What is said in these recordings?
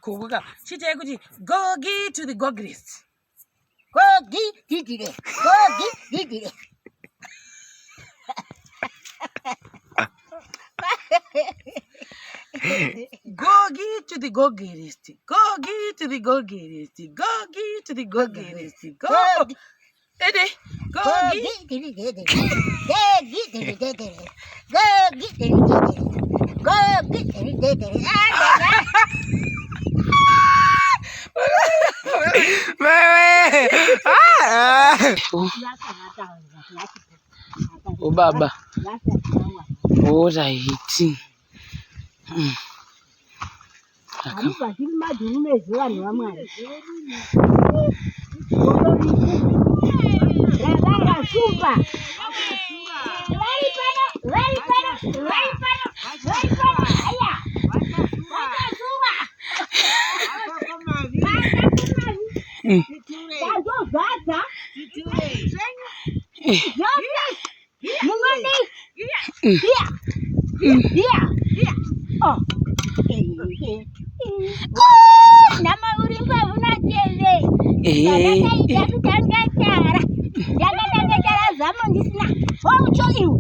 Gogo ka. Chiitai kuti gogi to the gogrist. Gogi didire. Gogi didire. Gogi to the gogirist. Gogi to the gogirist. Gogi to the gogirist. Go. Ede. Gogi. Gogi didire. Gogi didire. Gogi didire. Gogi didire. Wewe. Ah. Ubaba. Alright. Hamubvaziri madhurume evanhu vaMwari. Ravakasumba. Vari pano, vari pano, vari pano, vari pano. Aya. Vakasumba. Tazozadza. Zvose. Munodei? Iya. Iya. Oh. Nama urimba unateve. Ndakaita kutanga tara. Ndakatanga tara zamo ndisina. Waucho iwe.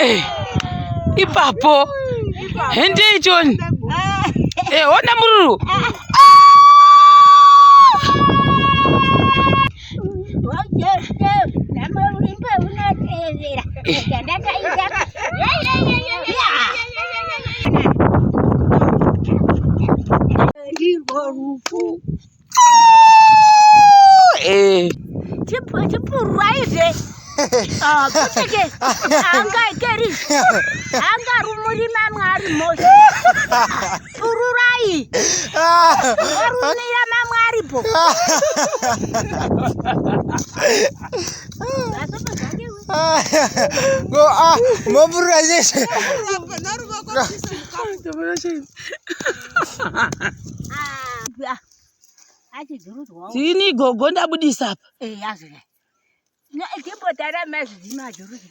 Eh, ipapo hendei choni Eh, ona mururu Waucho nama urimba unatevera. Ndakaita. Ndirwo rufu. Eh, Chipurwaizve. Kuteke angaikeri angarumuri mamwe ari mosho. Pururai. Warumira mamwe aripo. Go ah, mopurura chete. Achidhurudzwawo. Tini gogo ndabudisa apa. Eh, azve. Chimbotara mazvidzima adhurudzwa.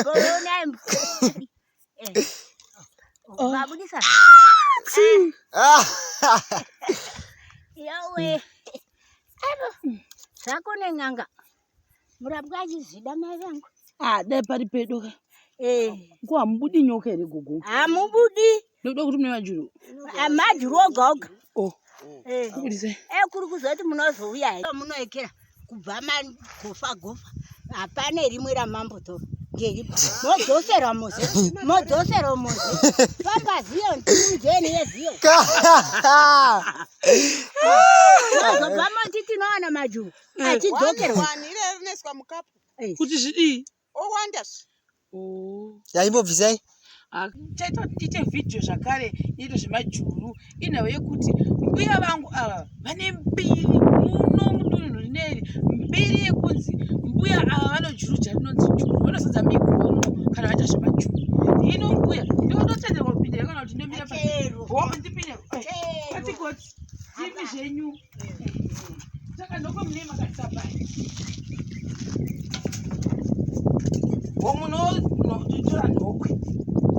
Corona. Eh. Babudisa. Yawe. Aro. Zvako nen'anga. Murapwa achizvida mai vangu. Ah, dai pari pedu ka. Eh. Ko hamubudi nyoka here gogo? Hamubudi. Ndoda kuti mune majuru. Majuru oga oga. Oh, Eh. kubudisai. Eh, kuri kuzoti munozouya here? Munoekera kubva magofa gofa. Hapane rimwe ramambotora. Ngeripo. Modzosera muze. Modzosera muze. Famba ziyo ndini yeziyo. Mozobva moti tinowana majuru. Achidzokerwa. Ire rinoiswa mukapu Kuti zvidii? owanda zve. Oh. Yaimbobvisai. Chaita kuti tiite vhidhiyo zvakare inoita zvemajuru inhau yekuti mbuya vangu ava vane mbiri muno mudunhu rineri mbiri yekunzi mbuya ava vanojuruja rinonzi juru vanozadza migomo kana vaita zvemajuru hino mbuya ndinototenderwa kupinda here kana kuti ndomira pa Chero. ho ndipinde Chero. koti koti timi zvenyu saka ndoko mune makatisapai ho munotora nhokwe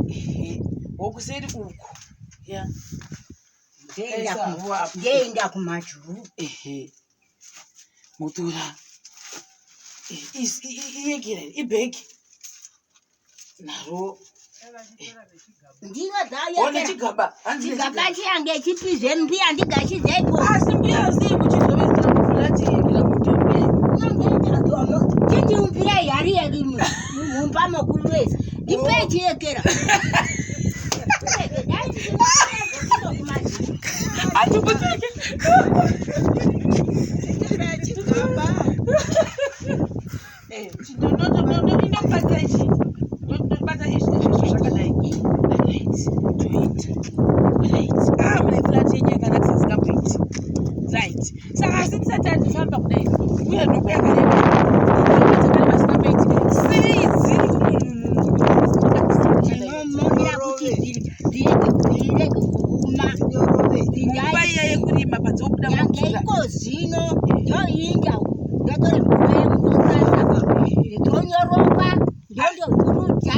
ehe hokuseri uku ya Ngeenda kumajuru. Ehe motora iyekera ibhegi naro Ndiro ona dzayekera. chigaba hanzi Chigaba chiyange chipizve mbuya ndigashidzepo. asi mbuya sei muchizovezera mufurati yekera mutombo Chindiumbirai hari yerimwe mumba mokulweza. Ndipei chiyekera. atubutike ndobata ichi ndobata izvi nezvizvo zvakadai right toita right ah mune flat yenyu yakanakisa singamboiti right saka asi tisati atifamba kudai uye nhoko yakareba dzakareba singamboiti sei dziri Tinomonera kuti dzirege kuuma. nguva iya yekurima padzobuda Nyange mvura iko zvino ndoinda ndotore mvura yemundokasa ndonyorova ndondodhurudza.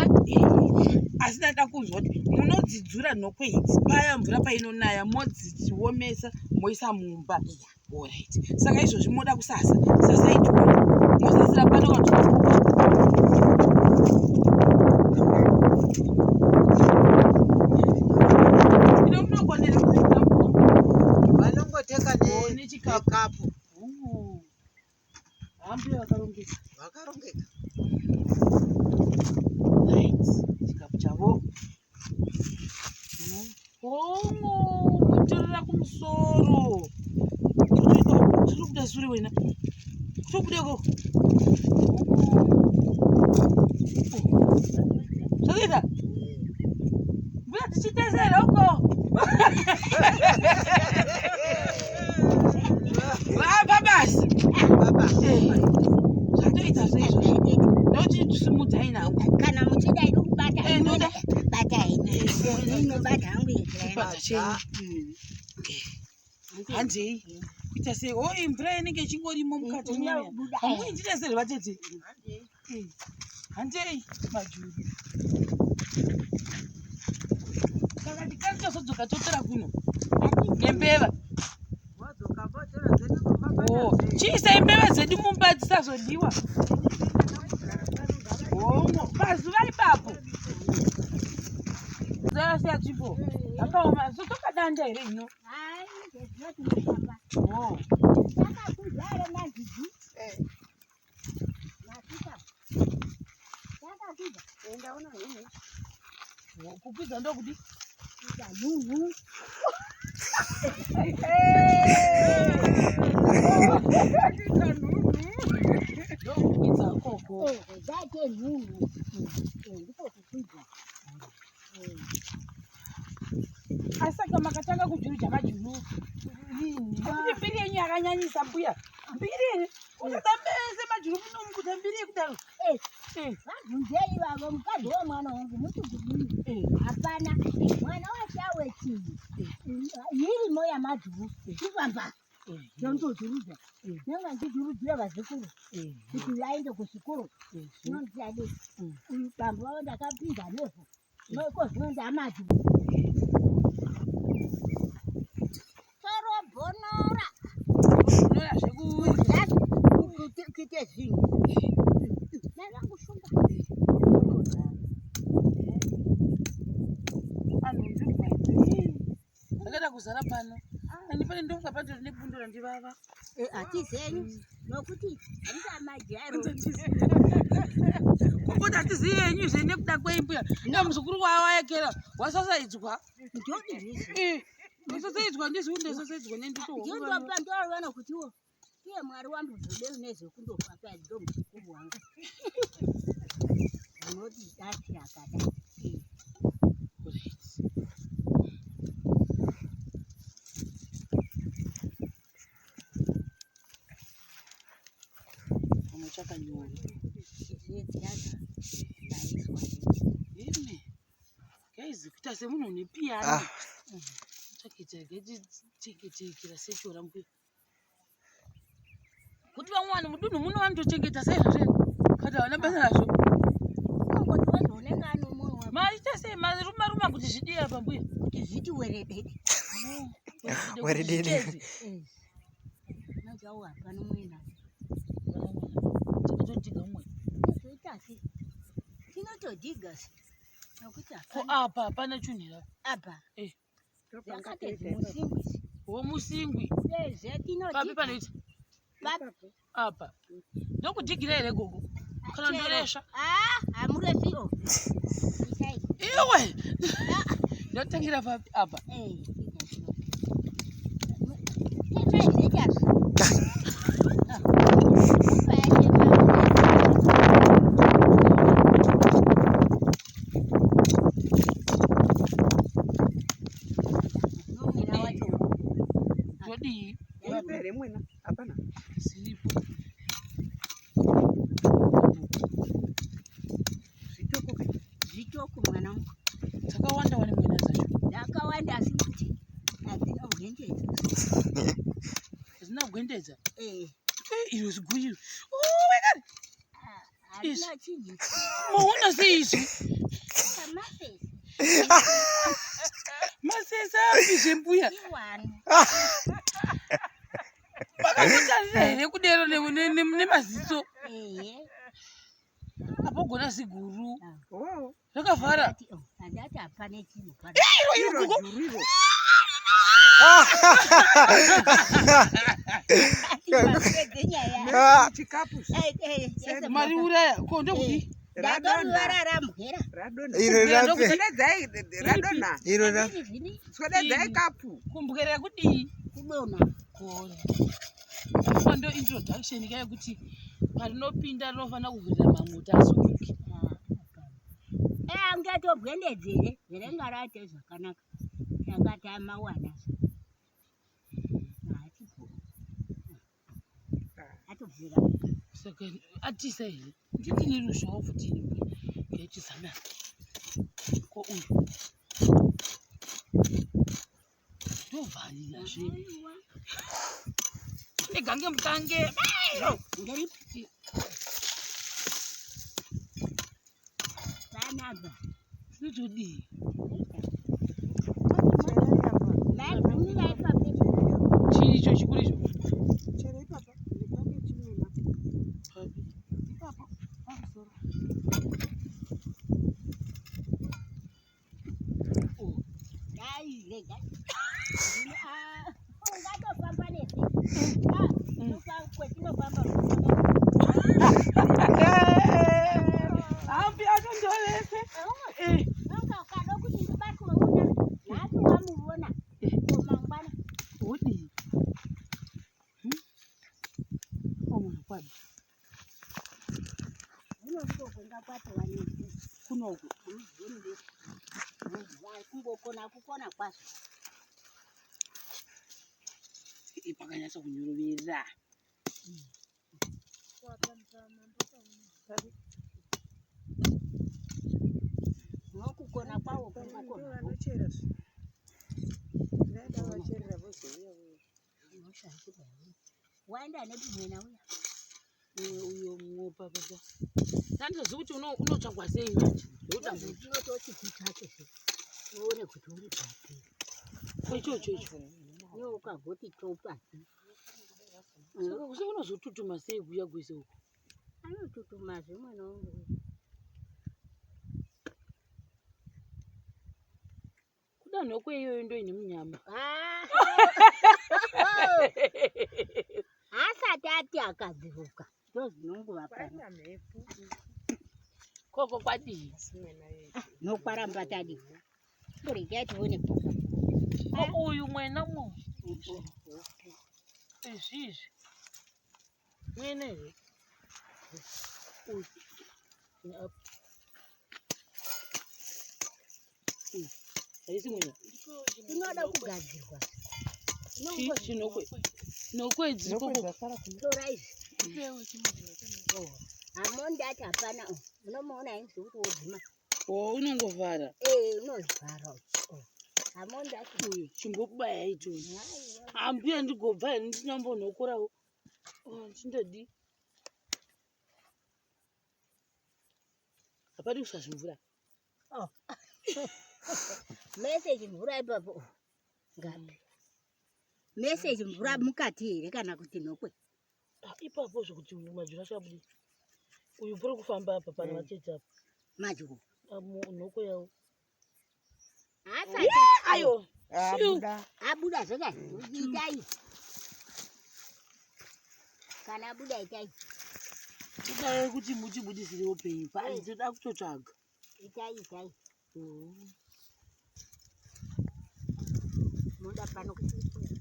asi Ndada kunzwa kuti munodzidzura nhokwe idzi paya mvura painonaya modziomesa moisa mumba. Alright. Saka izvozvi moda kusasa. Sasai tione. Mosasira pano kana kuti Ino munokonera kudzidza mukoma. Vanongoteka Oh, nechikapu. nekapu. Ooh. Hambuya vakarongeka. Vakarongeka. Right. Chikapu chavo. Homo, motorera kumusoro. Tiri kuda sure wena. Kutobuda ikoko. Zvakaita? Mbuya tichitesa here uko? Vapa basa. Baba. Zvatoita seizvozvo. Ndochisimudzai nhau. Kana muchida iri kubata Eh, ndoda. bata henyu. Inobata hangu yekera. Chibata chenyu. Handei. Kuita sei? Oi, mvura inenge ichingorimo mukati muya. Inobuda. Hamuindira sei vatete? Handei majuru. Saka tikati tazodzoka totora kuno nembeva. Vodzoka votora dzedu kumba Oh, chiisai mbeva dzedu mumba dzisazodiwa. Hongo, pazuva ipapo. Zasiya chipo. Zvakaoma, zotokadanda here ino? Hai, ndezvinotinofamba. Oh. Takakwidza here mazigi? Masika. Takakwidza. Kukwidza ndokudi? Kuita nhuhu. Ndokukwidza koko. Eh, dzaite nhuhu. Eh, ndiko kukwidza. Asi saka makatanga kujuruja majuru rini? Nekuti mbiri yenyu yakanyanyisa mbuya. Mbiri here? Kutoda mese majuru muno mukuta mbiri yekudaro. Eh, Eh, vabvunzei ivavo mukadzi wemwana wangu muti kudini? eh. Hapana. Mwana wacho awe chii? Irimo yamajuru. Kufamba. Ndondodzurudza. Ndanga ndichidurudzira vazukuru kuti vaende kuchikoro. Zvinonzi ade. Uyu bambo vavo ndakapinza nevhu. Iko zvinonzi amajuru. Torobhonora. Unoona zveku Kuite zvinhu. Mai vangu shumba. anhu ndibvunze. Zvakada kuzara pano. Ani pane ndofunga patori nebundo randivava. Hatizenyu nokuti handingamajaro. Kungoti hatizivi henyu zve nekuda kwei mbuya. Inga muzukuru wawaekera wasasaidzwa. Ndodizvi. Eh, wasasaidzwa ndizi undosasaidzwa nendito. Ndindopa ndoona kutiwo iye Mwari wambozode nezvekundofa paya ndo muzukuru wangu. Unoti dati akada. Chakanyora. Zvidziyaza ndaiswa. Ime. Guys, kuita semunhu une piyano. Ah. Chakita sechora mbuya. Kuti vamwe vanhu mudunhu muno vanotochengeta saizvozvo kana havana basa nazvo. Kungoti wazonenge ane moyo wako Maita sei maruma ruma kuti zvidiye apa mbuya. kuti zviti weredede. Kuti Weredede. zvitedze. Nochawo hapana mwena. Takatodhiga mumwe. Toita sei? Tinotodhiga se. Nokuti Ko hapana apa hapana chunhu apa. apa. Eh. Zvakate zvimusingwi. Womusingwi. Papi Zvetinodhiga. panoita Papi. apa. Ndokudhigira here gogo? Kana ndoresva. Ah, hamuresviwo. Itai. Iwe. Ndotangira papi apa. Eh, ita Todii? Here mwena? Hapana. Ziripo. Zvitoko kai. Zvitoko mwana wangu Dzakawanda wani mwena dzacho. dzakawanda asi kuti hadzina kuhendedza. Dzina kugwendedza. Eh, Eh, iro ziguru iro. Oh my God. hazvina chinhu Maona sei izvi? kamafesi. Masese api zvembuya? Iwani. Makamutarira here kudero nemaziso? Ehe. Apogona ziguru. Oh, Zvakavhara. Andati, oh, andati hapane chinhu pano. Iro iro iro gugo. juru iro. Ati mapedze nyaya. Ah. Chikapu Eh, eh, ese Mari uraya. Ko ndokudii? Ndadoruvara radonha. ramhera. Radonha. Iro rape. Swededzai radonha. Iro rape. Anditi zvini Swededzai kapu. Kumbwerera kudii? kudonha. Kona. Ko ndo introduction ka yekuti parinopinda rinofanira kuvhurira mamwe kuti asukuke. Eh, angatobwendedzere zverenga raite zvakanaka. Tanga tamawana. Hachipo. Atobvira. Saka atisa here? Nditi neruzhowa futi ini mbuya. Ngaichizama. Ko uyu. Ndovharira zve. Negange mukange. Iro. Ngeripi? Panapa. Zvinotodii? Maigumira ipapo. Chii icho chikuru icho? Chero ipapa. Nepake chimwena. Papi. Ipapo. Pamusoro. Oh. Dai rega. Ndino ah, ungatofamba nese. Ah, kwetinofamba. Hambi atondorese. Eh. Nonga ukada kuti ndibatwe una, nhasi wamuona. Ko mangwana. Wodii? Oh, mwana kwadi. Zvino ndiko kwanga kwatova nezi. Kunoku. Kungokona kukona kwazvo. Pakanyatsa kunyorovera. Nokukona kwawo kungokona. Vanochera zve. Ndaida vacherera vozouya vouya. Waenda nepi mwena uya? Uyo uyo mwopa papa. Ndandizoziva kuti unotsvagwa sei manje. Ndotambudzika. Tinototi titsvake zve. Tione kuti uri papi. Ichocho icho. Iwe ukagoti topasi. Saka kuse unozotutuma sei kuya kwese uko? Anotutumazve mwana wangu. Kuda nhoko iyoyo ndo ine munyama. Ah. Asati ati akadziruka. Ndozvinongova pano. Kwaita mhepo. Koko kwadii? Asi mwena yedu. Nokwaramba tadi. Kuregai tione paka. Ko uyu mwena mwo. Izvi izvi. Mwena here? Uyu. Neapo. Uyu. Haisi mwena. Inoda kugadzirwa. Chii chinokwe? Nhokwe idzi koko. Dzasara kuno. Tora izvi. Hamondi ati hapana. Unomuona inzi kuti wodzima. Oh, unongovhara. Eh, unozvara. Hamondi ati. Uyu chimbobaya ichochi. Haiwa. Hambuya ndigobva here ndisina mbonhokorawo. Oh, chindodii? Hapadi kuisa zvimvura. Message mvura ipapo. Ngapi? Message mvura mukati here kana kuti nhokwe? Ah, ipapo zvekuti uyu majuru achabudi. Uyu puri kufamba apa pana vatete apa. Madyo. Nhoko yawo. Asati Ayo. Abuda. abuda zveka. Itai. Kana abuda itai. Kudai kuti muchibudisirewo penyu pani toda kutotsvaga. Itai itai. Muda pano kuti itai.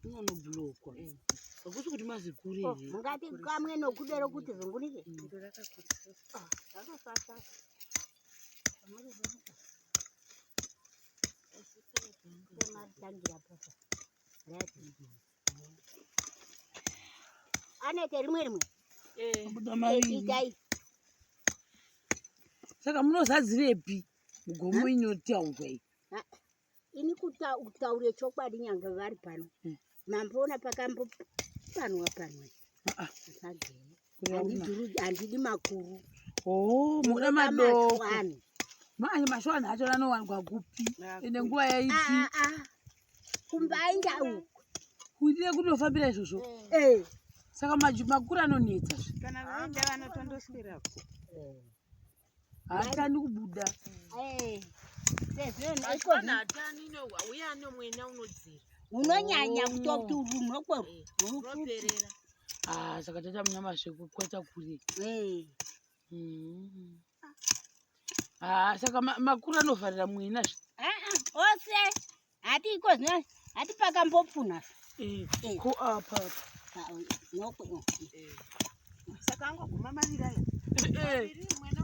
Unonobhulokwa. Hakusi kuti mazikuru here. Mungati kamwe nokudero kuti zungunike. Iro rakakurisa. Zvakafasa. Sematangira papa. Right. Anete rimwe rimwe. Abuda maviri. Itai. Saka munozadzirepi mugomo inotaurwa iyi? Ini kutaure chokwadi nyange vari pano. Mamboona pakambopanwa panwa. Ah, Pagere. Handidi makuru. Oh, munoda madoko. Manje mashwani acho anowanikwa kupi? Ende nguva yaipi? Ah, ah. Kumbainda uku. Kuitire kutofambira izvozvo. Eh. Saka makuru anonetsa zve. Kana vaenda vanotondoswera. Haatani kubuda. Eh. Mashwani hatani uye ane mwena unodzira. Unonyanya kutoti runokwe Unoperera. Ah, saka taita munyama zvekukwaita kure. Eh. Ah, saka makuru anovharira mwena zve. Ah, ah, ose hati iko zvino hati pakambopfuna. Eh, ko apa. Nokwe. Saka angoguma maviri aya. Eh. Mwena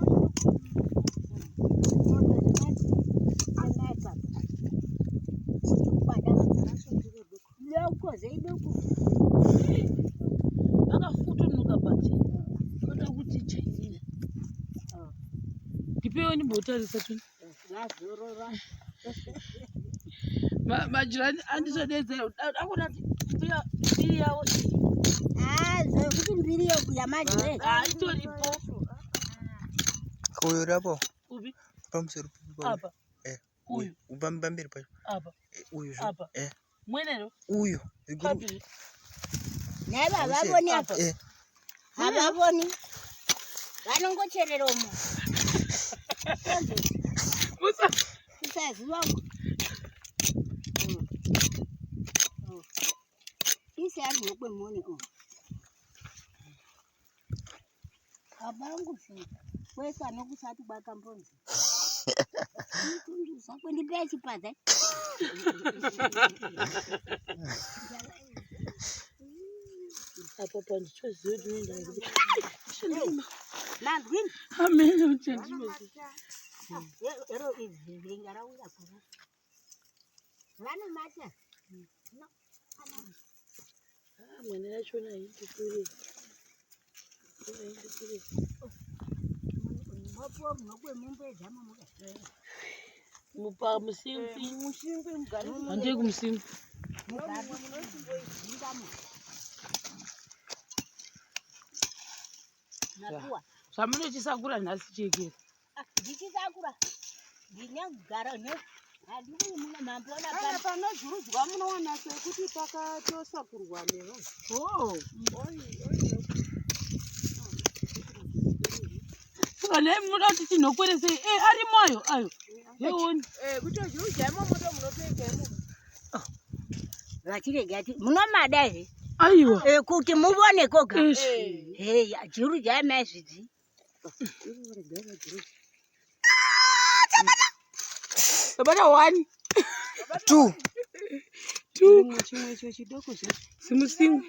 Loko zeidoko. Vakafutunuka pati. Vanoda kuti chainira. Ndipewo ndimbotarisa tuni. Vazorora. Majirani andisodedzera. Akona kuti mbuya mbiri yavo iyi. Ah, zvekuti mbiri yamajire. Ah, itoripo. Uyu rapo Upi? pamusoro Apa. Eh, Uyu. pamberi pacho. Apa. Uyu zve. Apa. Eh, Mwenero. uyu. Ziguru. Papi. Naivo havavoni apa. Eh, Havavoni. Vanongocherera umo. Musa. Kusaziva. Isi ari nhokwe mone o. Babangu kwese anokusati kwakambonzi. Zvako ndipe chipadza. Apa pandichoziva kuti unoenda kupi. Manzwini. Amene kuti handinoziva. Ero izvi ringa rauya kuno. Vanomata. Ah, mwene yachona haindi kure. Haindi kure. Mopuwa munhokwe mumboedza mamuka. Mupa musimbi. Mushingwi mugari Handei kumusimbi. Napuwa. Zvamunochisakura nhasi chekera. Ndichisakura. Ndinogara ne. Handikuyi muno mambona Kana panojurudzwa munowana sekuti pakatosakurwa nevanhu. Oh. Oi, oi. Saka nhai munoda kuti tinhokwere sei? Eh, arimo ayo ayo. Heoni. Eh, kutojurudza imomo ndo munotoita imomo. Vachirega ti munomada here? Aiwa. Eh, kuti muvone koga. Ish. Hey, jurudzai maizvidzi. Tabata 1, 2. 2. Chimwe icho chidoko zve. Simusimu.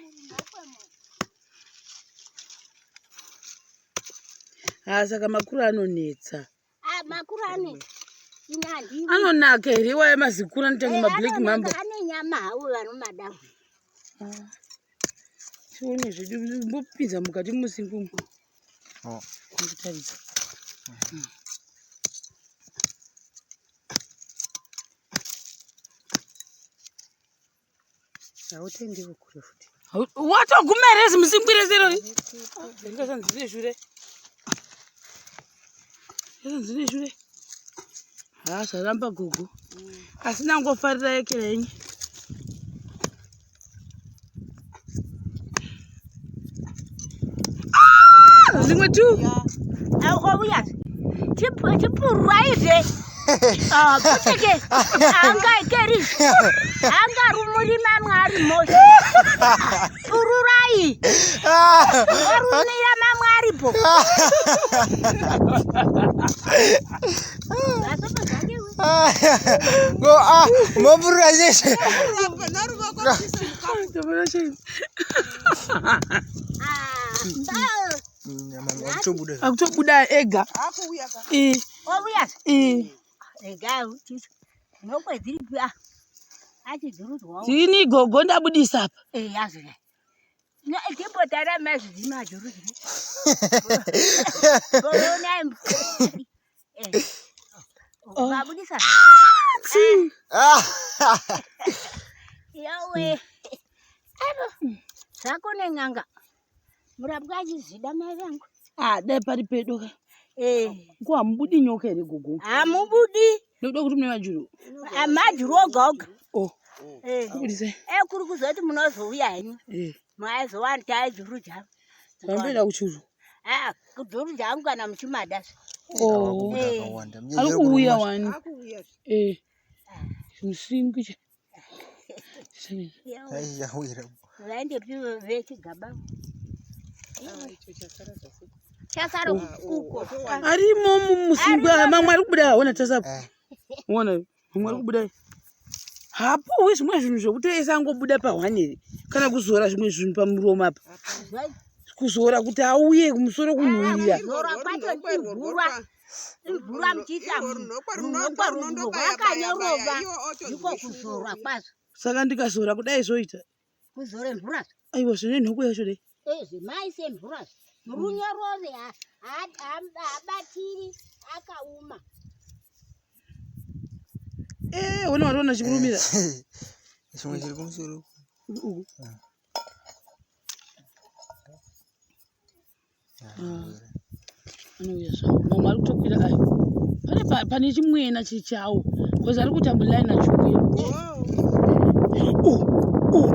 Ah, saka makuru anonetsa. Ah, makuru ane. Ini handidi. Anonaka here iwaya mazikuru anoita Eh, mablack anonaka, mamba. Ane nyama hawo vanomada. Tione zvedu mbopinza mukati musingu umu. Oh. Ndikutaridza. Hautendiwo kure futi. Watoguma here zimusingu rese irori? Ndingasanzire shure. Ndingasanzire shure. Ha, zvaramba gogo. Asi nangofarira yekera yenyu. Ah, Zimwe tu. Ouya. Chipururai zve. Ah, putike. Angaikeri. Angarumuri mamwe arimo. Pururai. Warumira mamwe aripo. Vasopo zvake we. Go ah, mopurura chete. Tabata chei. Ah, ah, Akutobuda. Akutobuda ega. Akuuya ka. Eh, ouya. eh. Rega chicho. Nhokwe dziripi ah. Achijurudzwawo. Dzini gogo ndabudisa apa. Eh, yazvina. Timbotara mazvidzima ajurudzwa. Corona. Eh. Vabudisa. Ah. Yawe. Ero. Zvako nen'anga. Murapwa achizvida mai vangu. Ah, dai pari pedo ka. Eh. Ko hamubudi nyoka here gogo? Hamubudi. Nekuda kuti mune majuru. Ah, majuru oga oga. Oh. Eh. Kubudisai. Eh, kuri kuzoti munozouya henyu. Eh. Maizowani taijuru javo. Vamboenda kuchuru. Ah, kujuru jangu kana muchimada. Oh. Eh. Akawanda. Ari kuuya wani. Akuuya. Eh. Chimusingu ichi. Chisamira. Ai, yawira. Vaendepi vechigaba. Ah, icho chasara zvasi. Chasara uko. Arimo mumusingu aya mamwe ari kubuda ona tasapo. Eh. Ona mamwe ari kubuda. Hapuwi zvimwe zvinhu zvekuti ese angobuda pahwani here kana kuzora zvimwe zvinhu pamuromo apa. Kuzora kuti auye kumusoro kunhuhwirira. Kuzora kwacho imvura. Imvura muchiisa runhokwe rwakanyorova. Ndiko kuzora kwazvo. Saka ndikazora kudai zvoita. Kuzore mvura. Aiwa zvine nhoko yacho dai. Ezvi maise mvura. Runyorove habatiri akauma. Eh, ona watoona chikurumira. Chimwe chiri kumusoro. Uku. Yawira. Anouya zvawo. Mamwe ari kutokwira ayo. Pane pane chimwena chichawo. Because ari kutambulai nacho kuya. Oh, oh.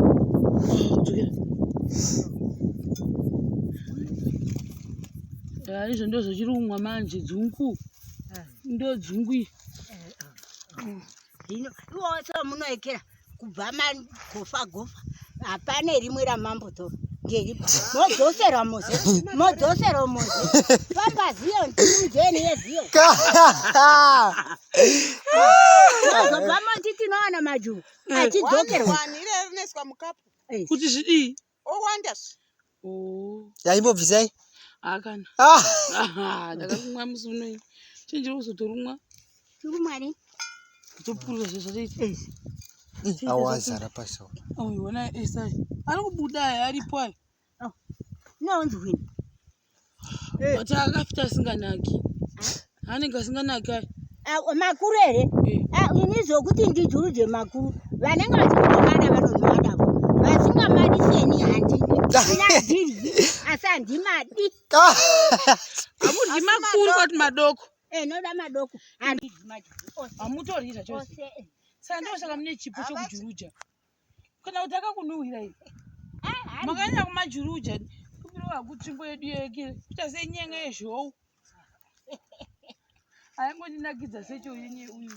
Oh, dzokera. Ya, izvo ndozvochirumwa manje dzungu. Ndo dzungu iyi. Hino iwo munoekera kubva magofa gofa hapane rimwe ramambotora ngeripo modzosera moze modzosera moze famba ziyo ndimujeni yeziyo mozobva moti tinowana majuru achidzokerwa Wani ire rinoiswa mukapu. Kuti zvidii? Owanda zve. Oh, Yaimbobvisai. akana. Ah. Aha, ndakarumwa musi unoyi. Chinjira kuzotorumwa. chirumwani Kutopurira zvezvatoita. Awazara pasi. Uyu ona Esai. Ari kubuda aya aripo aya. inonzwini But akafita asinganaki. Anenge asinganaki aya. makuru here Eh. Ah, ini zvokuti ndijuruje makuru vanenge vachingomada vanonomadavo vasingamadi seni handidi inadhiryi asi handimadi Hamudyi makuru kwati madoko. Eh, noda madoko handidyi majuru ose Hamutoryi zvachose. ose eh. Saka ndosaka mune chipo chekujuruja. Kana kuti akakunhuhwira iyi. Ah, handi- Makanyanya kumajuruja. Kupiro kutsvimbo yedu yekire. Kuita senyenga yezhou. Aingondinakidza secho yenye uyu.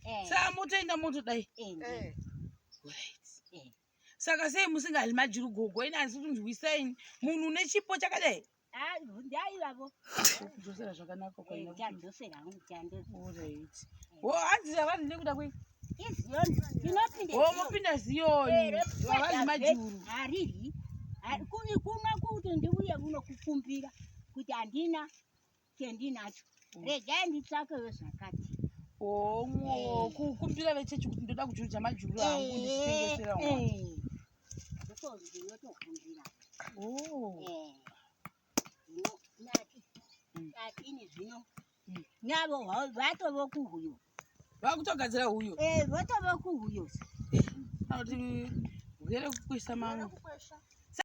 eh, Saka motoenda motodai. eh, Eh. Right. Eh. Saka sei musingadyi majuru gogo ine asi kunzwisai munhu une chipo chakadai. Ah, ndaivavo Kudzosera zvakanaka Eh, kwaina. ndadzosera hangu ndandosera Alright. Wo hanzi havadyi nekuda kwei? iziyoni ndinopinde Wo mopinda ziyoni. Havadyi majuru. hariryi kuno kuti ndiuye kuno kukumbira kuti handina chendinacho regai nditsvakewo zvakati Omwo kukumbira vechechi kuti ndoda kujuruja majuru angu ndichitengesera mwana. Eh, ndiko ndinotokumbira Oh. Eh, zvino nati natini zvino navo vatove kuhuyo Vakutogadzira huyo. Eh, vatove kuhuyo Kana kuti rwere kukwesa mamwe. Kukwesha.